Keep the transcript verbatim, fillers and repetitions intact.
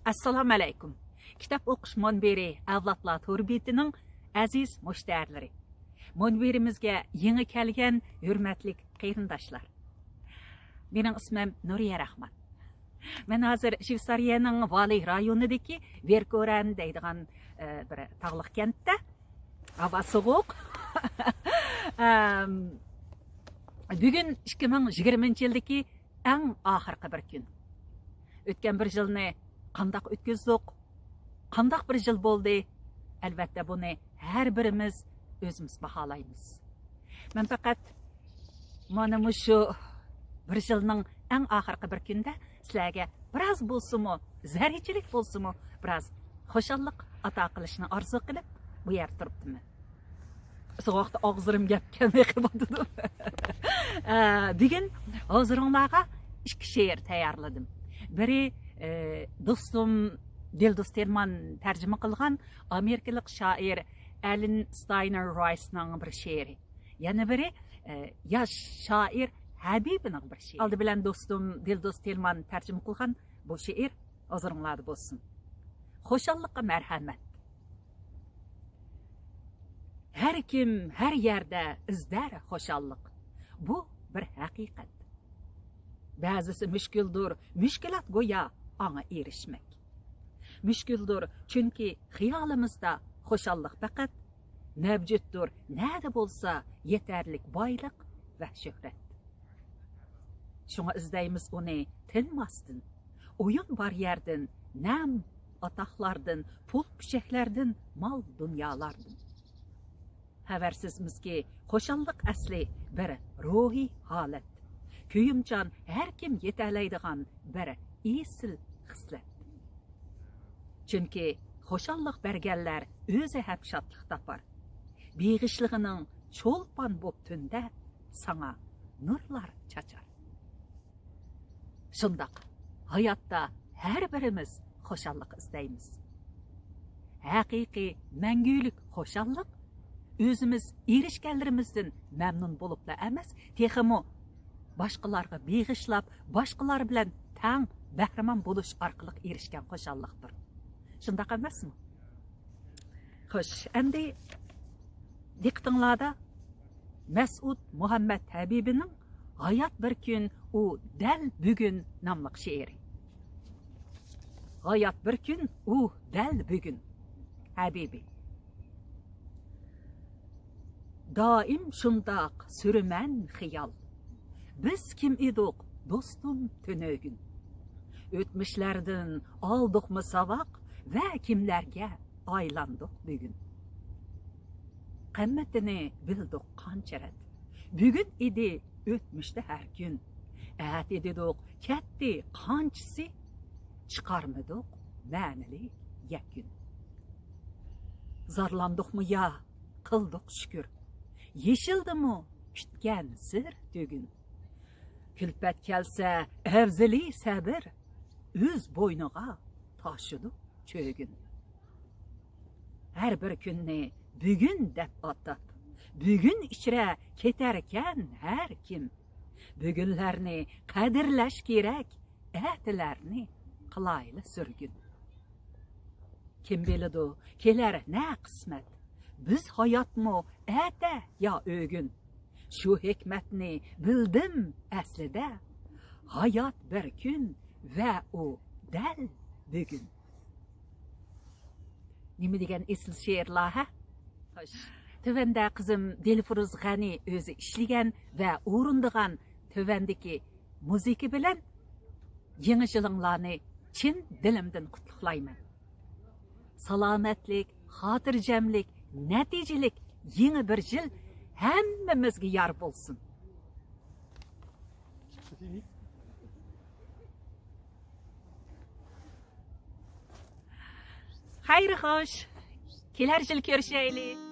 ئەسسالامۇئەلەيكۇم. كىتاب ئوقۇش مۇنبىرى ئەۋلادلار تور بېتىنىڭ ئەزىز مۇشتەرىلىرى. مۇنبىرىمىزگە يېڭى كەلگەن ھۆرمەتلىك قېرىنداشلار. مېنىڭ ئىسمىم نۇرىيە راخمان. مەن ھازىر شۋېتسارىيەنىڭ ۋالى رايونىدىكى ۋېركورەن دەيدىغان، ئە، بىر تاغلىق كەنتتە. ھاۋا سوغۇق. ئەم، بۈگۈن ئىككى مىڭ يىگىرمىنچى يىلدىكى ئەڭ ئاخىرقى بىر كۈن. ئۆتكەن بىر يىلنى قانداق ئۆتكۈزدۇق؟ قانداق بىر يىل بولدى؟ ئەلۋەتتە، بۇنى ھەر بىرىمىز ئۆزىمىز باھالايمىز. مەن پەقەت مانا مۇشۇ بىر يىلنىڭ ئەڭ ئاخىرقى بىر كۈنىدە سىلەرگە بىراز بولسىمۇ، زەررىچىلىك بولسىمۇ، بىراز خۇشاللىق ئاتا قىلىشنى ئارزۇ قىلىپ، بۇ يەردە تۇرۇپتىمەن. شۇ ۋاقىتتا ئاغزىم گەپ كەلمەي قېلىۋاتىدۇ. ئە، بۈگۈن ھۇزۇرۇڭلارغا ئىككى شېئىر تەييارلىدىم. بىرى، ئە، دوستۇم دىلدوز تېلمان تەرجىمە قىلغان ئامېرىكىلىق شائىر ئەلىن ستاينېر رايسنىڭ بىر شېئىرى. يەنە بىرى، ئە، ياش شائىر ھەبىبىنىڭ بىر شېئىرى. ئالدى بىلەن دوستۇم دىلدوز تېلمان تەرجىمە قىلغان بۇ شېئىر ھۇزۇرۇڭلاردا بولسۇن. خۇشاللىققا مەرھەمەت. ھەر كىم ھەر يەردە ئىزدەر خۇشاللىق. بۇ بىر ھەقىقەت. بەزىسى مۈشكۈلدۇر، مۈشكۈلات گويا ئاڭا ئېرىشمەك. مۈشكۈلدۇر، چۈنكى خىيالىمىزدا خۇشاللىق پەقەت مەۋجۇتتۇر، نەدە بولسا يېتەرلىك بايلىق ۋە شۆھرەت. شۇڭا ئىزدەيمىز ئۇنى تىنماستىن. ئويۇن بار يەردىن، نەم ئاتاقلاردىن، پۇل پىچەكلەردىن، مال دۇنيالاردىن. خەۋەرسىزمىزكى، خۇشاللىق ئەسلى بىر روھىي ھالەت. كۆيۈمچان ھەر كىم يېتەلەيدىغان بىر ئېسىل خىسلەت. چۈنكى خۇشاللىق بەرگەنلەر ئۆزى ھەم شادلىق تاپار. بېغىشلىغىنىڭ چولپان بوپ تۈندە ساڭا نۇرلار چاچار. شۇنداق، ھاياتتا ھەر بىرىمىز خۇشاللىق ئىزدەيمىز. ھەقىقىي مەڭگۈلۈك خۇشاللىق ئۆزىمىز ئېرىشكەنلىرىمىزدىن مەمنۇن بولۇپلا ئەمەس، تېخىمۇ باشقىلارغا بېغىشلاپ، باشقىلار بىلەن تەڭ بەھرىمەن بولۇش ئارقىلىق ئېرىشكەن خۇشاللىقتۇر. شۇنداق ئەمەسمۇ؟ خوش، ئەمدى دىققىتىڭلاردا مەسئۇد مۇھەممەد ھەبىبىنىڭ «ھايات بىر كۈن، ئۇ دەل بۈگۈن» ناملىق شېئىرى. ھايات بىر كۈن، ئۇ دەل بۈگۈن. ھەبىبى. دائىم شۇنداق سۈرىمەن خىيال. بىز كىم ئىدۇق، دوستۇم، تۈنۈگۈن؟ ئۆتمۈشلەردىن ئالدۇقمۇ ساۋاق ۋە كىملەرگە ئايلاندۇق بۈگۈن؟ قىممىتىنى بىلدۇق قانچە رەت. بۈگۈن ئىدى ئۆتمۈشتە ھەر كۈن. ئەتە دېدۇق، كەتتى قانچىسى، چىقارمىدۇق مەنىلىك يەكۈن. زارلاندۇقمۇ يا قىلدۇق شۈكۈر، يېشىلدىمۇ كۈتكەن سىر تۈگۈن. كۈلپەت كەلسە ئەۋزىلى سەبىر، ئۆز بوينىغا تاشىدۇ چۆگۈن. ھەر بىر كۈننى بۈگۈن دەپ ئاتاپ، بۈگۈن ئىچرە كېتەركەن ھەر كىم. بۈگۈنلەرنى قەدىرلەش كېرەك، ئەتىلەرنى قىلايلى سۈرگۈن. كىم بىلىدۇ، كېلەر نە قىسمەت، بىز ھاياتمۇ ئەتە يا ئۆگۈن؟ شۇ ھېكمەتنى بىلدىم ئەسلىدە، ھايات بىر كۈن ۋە ئۇ دەل بۈگۈن. نېمە دېگەن ئېسىل شېئىرلار، ھە؟ خوش. تۆۋەندە قىزىم دىلفۇرۇز غەنى ئۆزى ئىشلىگەن ۋە ئورۇندىغان تۆۋەندىكى مۇزىكا بىلەن يېڭى يىلىڭلارنى چىن دىلىمدىن قۇتلۇقلايمەن. سالامەتلىك، خاتىرجەملىك، نەتىجىلىك يېڭى بىر يىل ھەممىمىزگە يار بولسۇن. خەير خوش. كېلەر يىل كۆرۈشەيلى.